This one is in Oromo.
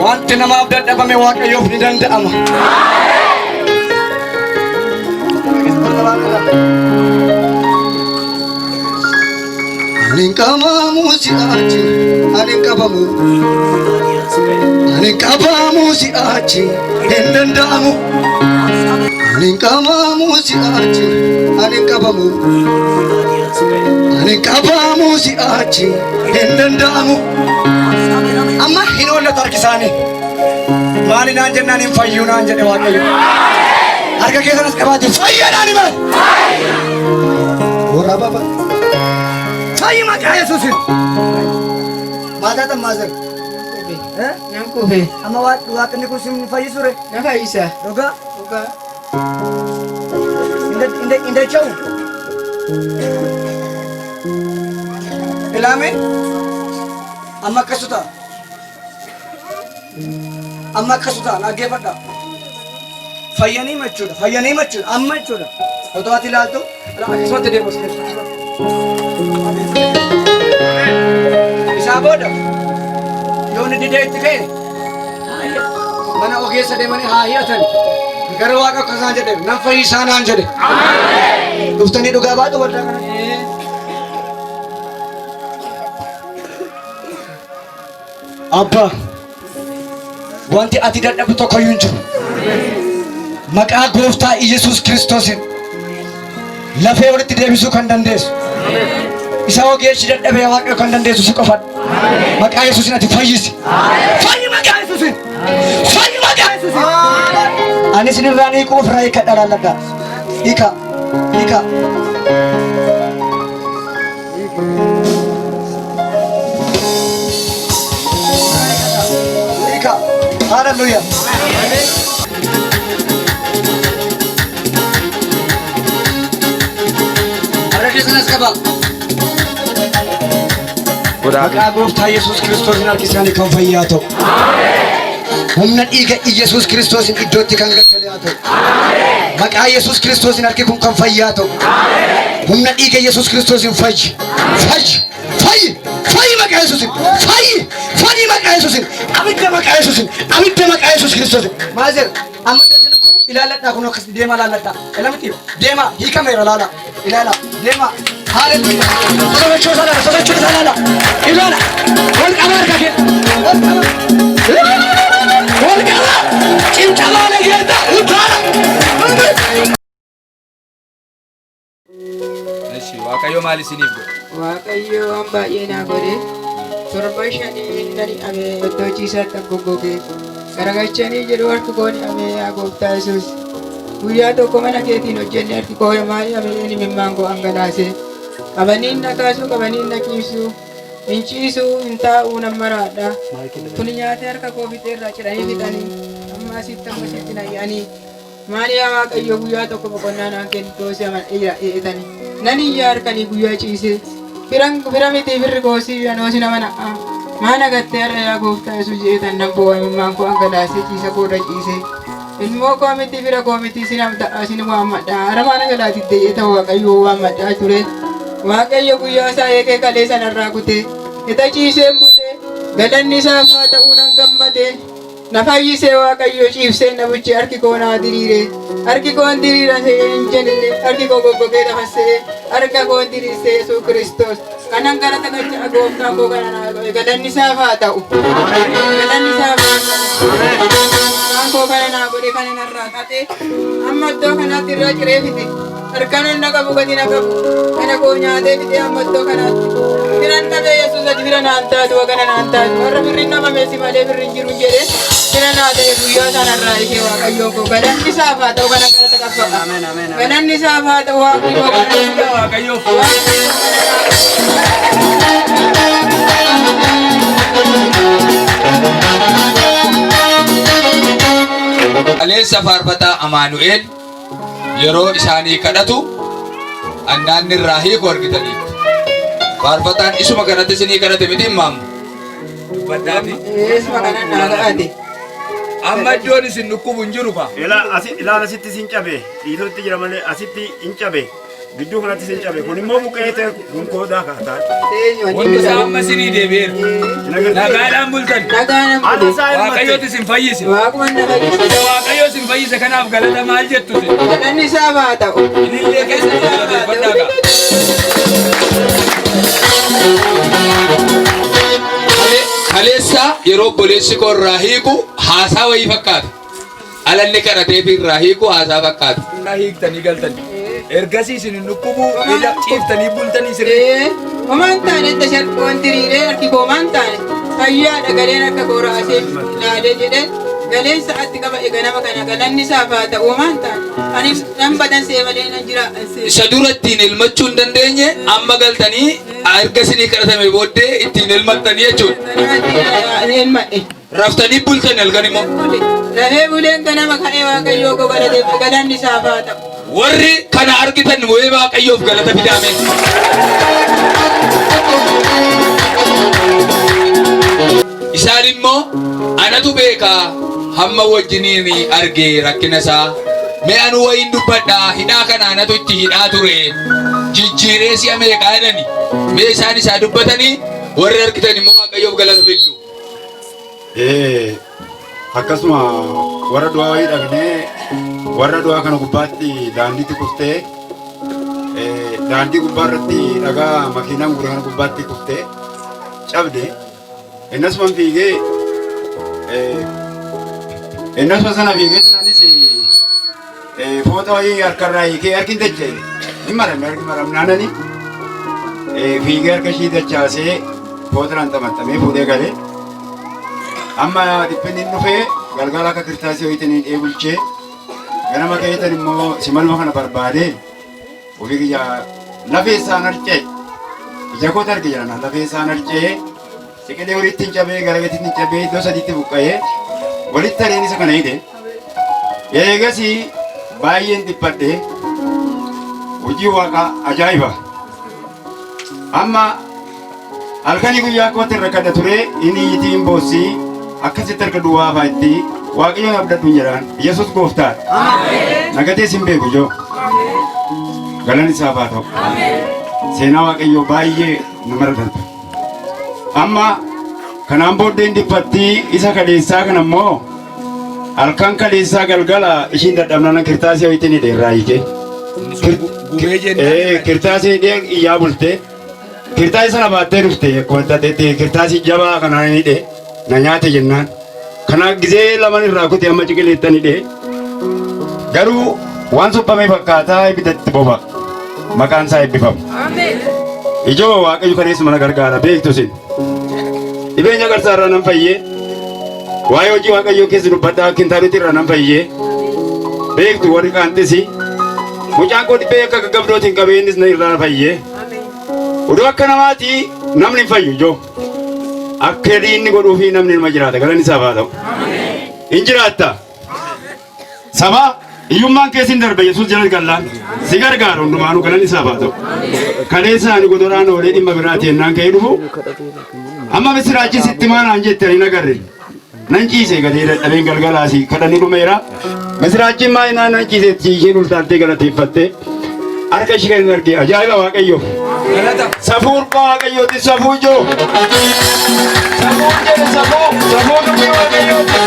Wanti namaaf dadhabame Waaqayyoof ni danda'ama. Ani hin qabamu si'achi, ani hin qabamu. Ani hin qabamu si'achi, hin danda'amu. Ani hin qabamu si'achi, ani hin qabamu. Ani hin qabamu si'achi, hin danda'amu. Amma hin oollatu harki isaanii. Maali naan jennaan hin fayyuu naan jedhe Waaqayyo. Harka keessan as qabaate fayyaadhaan hima. Warra baba. Fayyi maqaa Yesuusin. Maal taatan maazar? Nan kufe. Amma waaqni kun sin fayyisure. Na fayyisa. Dhugaa. Dhugaa. Hin dacha'u. Ilaame. Amma akkasu ta'a. Amma akkasu ta'a dhaggeeffadha. Fayyanii machuudha. Fayyanii machuudha. Amma jechuudha. Otoo ati ilaaltu akkasumatti deemu as keessa. Isaa booda yoo inni didee itti ka'e mana ogeessa deemanii haa hi'atan. Gara waaqa akka isaan jedhe nan fayyisaa naan jedhe. Dhuftanii dhugaa baatu waldaa kana. Abbaa, wanti ati dadhabdu tokko iyyuu hin jiru. Maqaa gooftaa Iyyasuus Kiristoosiin lafee walitti deebisuu kan dandeessu. Isa ogeessi dadhabee Waaqayyo kan dandeessu si qofadha. Maqaa Yesuusiin ati fayyisi. Fayyi maqaa Yesuusiin. Fayyi maqaa Yesuusiin. Ani isin irraa ni hiikuu ofirraa hiikadha laalladha. Hiika. Hiika. Hiika. Hallelujah. Harka keessan as qabaa. Maqaa gooftaa Yesuus Kiristoosiin harki isaanii kan fayyaa ta'u. Humna dhiiga Yesuus Kiristoosiin iddootti kan gaggale haa ta'u. Maqaa Yesuus Kiristoosiin harki kun kan fayyaa ta'u. Humna dhiiga Yesuus Kiristoosiin fayyi. Fayyi. Fayyi. Fayyi maqaa Yesuusiin. Fayyi. Fayyi maqaa Yesuusiin. Abidda maqaa Yesuusiin. Abidda maqaa Yesuus Kiristoosiin. Maazer amma iddoo dhukkubu ilaalladhaa kun akkas deema ilaalladhaa. Ilamti deema hiikameera ilaala. Ilaala deema. Haaleluyyaa. Sosochoo isaa ilaala. Sosochoo isaa ilaala. Ilaala. Wal qaba harka kee. Wal qaba. Wal qaba. Cincabaa nageessa. Utaala. Eshi, Waaqayyo maal isiniif godhe? Waaqayyo waan baay'ee naa godhe. Torba shanii nan hidhame iddoo ciisaatti goggoge. Garagalchanii jedhu harki koo hidhame yaa gooftaa Yesuus. Guyyaa tokko mana keetiin hojjenne harki koo himaa hidhame inni mimmaan koo dhangalaase. Qabaniin na kaasu qabaniin na ciibsu. Hin ciisu hin taa'u nan maraadha. Kun nyaatee harka koo fixeerraa ciranii fixanii. Amma asitti amma asitti na yaa'anii. Maal yaa Waaqayyo guyyaa tokko boqonnaa naan kennitoo si amanadheera Nan iyya harkanii guyyaa ciisee. Firan fira miti firri koosii anoo si nama na'a. Maa nagattee har'a yaa gooftaa Yesuus jeetan nan boo'a imimmaan koo dhangalaasee ciisa koorra ciisee. Ilmoo koo miti fira koo miti sin abda'a sin waammadha. Hara maa nagalaatitte jeeta Waaqayyo waammadhaa ture. Waaqayyo guyyaa isaa eegee kalee sanarraa kutee. Ita ciiseen bulee galanni isaaf haa ta'uu nan gammade. Na fayyisee Waaqayyo ciibsee na buchee harki koo naa diriire. Harki koon diriira hin jenne harki koo goggogee lafa harka koon diriirsee Yesuus Kiristoos. Kanan galata galcha gooftaan koo kana naa godhe galanni isaaf haa ta'u. Galanni isaaf haa ta'u. Gooftaan koo kana naa godhe kana narraa xaxee amma iddoo kanaatti irraa ciree fixe. Harkaan na qabu gadi na qabu. Kana koo nyaatee fixee amma iddoo kanaatti. Firan dhabee Yesuus ati fira naan taatu wagana naan taatu. Warra firri nama meesi malee firri hin jiru jedhe. Gaachana naa ta'e guyyaa sanarraa ishee Waaqayyoon koo galanni isaaf haa ta'u kana galata qabba. Galanni isaaf haa ta'u Waaqni koo kana. Waaqayyoof. Waaqni koo kana naa ta'e. Kaleessa faarfataa Amaanu'eel yeroo isaanii kadhatu annaanni irraa hiiku argitaniitu. Faarfataan isuma kanatti isinii kadhate miti himamu. Dubbadhaati. Eesuma kana naa kadhate. Amma iddoon isin dhukkubu hin jiru fa. Ilaa asi ilaala asitti sin cabe dhiitotti jira malee asitti hin cabe gidduu kanatti sin cabe kun immoo buqqee ta'e kun koodaa kaataa. Wanti isaa amma isinii deebi'eera. Nagaadhaan bultan. Nagaan Ana bule. isaa Waaqayyooti isin fayyise. Waaquma na fayyise. Isa Waaqayyo isin fayyise kanaaf galata maal jettu isin? Galanni isaaf haa ta'u. Ilillee keessa galateeffadhaa gaa. Kaleessa yeroo obboleessi koo irraa hiiku haasaa wayii fakkaata. Alanni kadhateef irraa hiiku haasaa fakkaata. Irraa hiiktanii galtanii. Ergasii isin hin dhukkubuu ija ciiftanii bultanii sirrii. Ee, homaan taane tashalqoon diriiree harki koo homaan taane fayyaadha galeen akka koo raasee ilaalee jedhee galeen sa'aatti qaba ganama kana galanni isaaf haa ta'u homaan taane ani nan badan see malee nan jira see. Isa dura ittiin elmachuu hin dandeenye amma galtanii erga isinii kadhatame booddee ittiin elmattanii jechuudha. Ganama ittiin elmadhe. Raftanii bultanii halkan immoo. Rafee buleen ganama ka'ee Waaqayyoo koo galateeffa galanni isaaf haa ta'u. Warri kana argitan wayii Waaqayyoof galata fidaame. Isaan immoo anatu beekaa hamma wajjiniin arge rakkina isaa. Mee anu wayiin dubbadhaa hidhaa kana anatu itti hidhaa ture. Jijjiiree si'a meeqaa jedhani. Mee isaan isaa dubbatanii warri argitan immoo Waaqayyoof galata fiddu. Akkasuma warra du'aa wayii dhaqnee warra du'aa kana gubbaatti daandiitti kuftee daandii gubbaa irratti dhagaa makiinaan gure kana gubbaatti kuftee cabde. Innasuma fiigee innasuma sana fiigee sanaanis foota wayii harkarraa hiikee harki hin dacha'e hin maramne harki maramnaanani fiigee harka ishii dachaasee footaraan xamaxamee fuudhee galee. Amma dhiphinni hin dhufee galgala akka kirtaasii wayiitiin hidhee bulchee ganama keetan immoo simaluma kana barbaadee ofii kiyya lafee isaan harca'e ija kooti arge jedhan lafee isaan harca'e siqilee walitti hin cabee gara gaditti hin cabee iddoo sadiitti buqqa'ee walitti hareen isa kana hidhe. Eegasii baay'een dhiphadhe hojii waaqaa ajaa'iba. Amma halkanii guyyaa kootti irra kadha ture inni itiin boossii akkasitti harka duwwaa fa'aa itti Waaqayyoon abdadhu hin jedhaan Yesuus gooftaadha. Nagatee sin beeku ijoo. Galanni isaaf haa ta'u. Seenaa Waaqayyoo baay'ee namarra darba. Amma kanaan booddee hin dhiphattii isa kaleessaa kana immoo halkan kaleessaa galgala ishiin dadhabnaan kirtaasii wayiitiin hidhe irraa hiikee. Gubee jennaan. Kirtaasii hidhee iyyaa bulte. Kirtaasii sana baattee dhufte akkuma taatetti kirtaasii jabaa kanaan hidhe na nyaate jennaan. Kana gizee laman irraa kute amma ciqileettan hidhe. Garuu waan suphamee fakkaataa ibiddatti boba. Maqaan isaa eebbifamu. Ijoo Waaqayyo kaleessuma na gargaara beektu isin. Dhibeen agarsaa irraa nan fayyee. Waa'ee hojii Waaqayyoo keessa dubbadhaa kintaarotii irraa nan fayyee. Beektu warri qaanxisi. Mucaan koo dhibee akka gaggabdootiin qabee innis na irraa fayyee. Oduu akka namaati namni hin fayyu ijoo. Akka inni godhuufi namni ilma jiraata galanni isaaf haa ta'u. Hin jiraatta. Saba hiyyummaan keessa hin darbe Yesuus jala gallaan si gargaara hundumaanuu galanni isaaf haa ta'u. Kaleessa ani godoraan oolee dhimma biraati jennaan ka'ee dhufu amma misiraachi sitti maa naan jette ani hin agarre. Nan ciise gadee dadhabeen galgalaasi kadhanii dhumeera. Misiraachiin maa naan nan ciise isheen ultaaltee galateeffatte harka ishee kan hin arge ajaa'iba Waaqayyoo. Galata. Safuu ulfaa Waaqayyooti safuu ijoo. Safuu jedhe safuu safuu dubbii Waaqayyooti.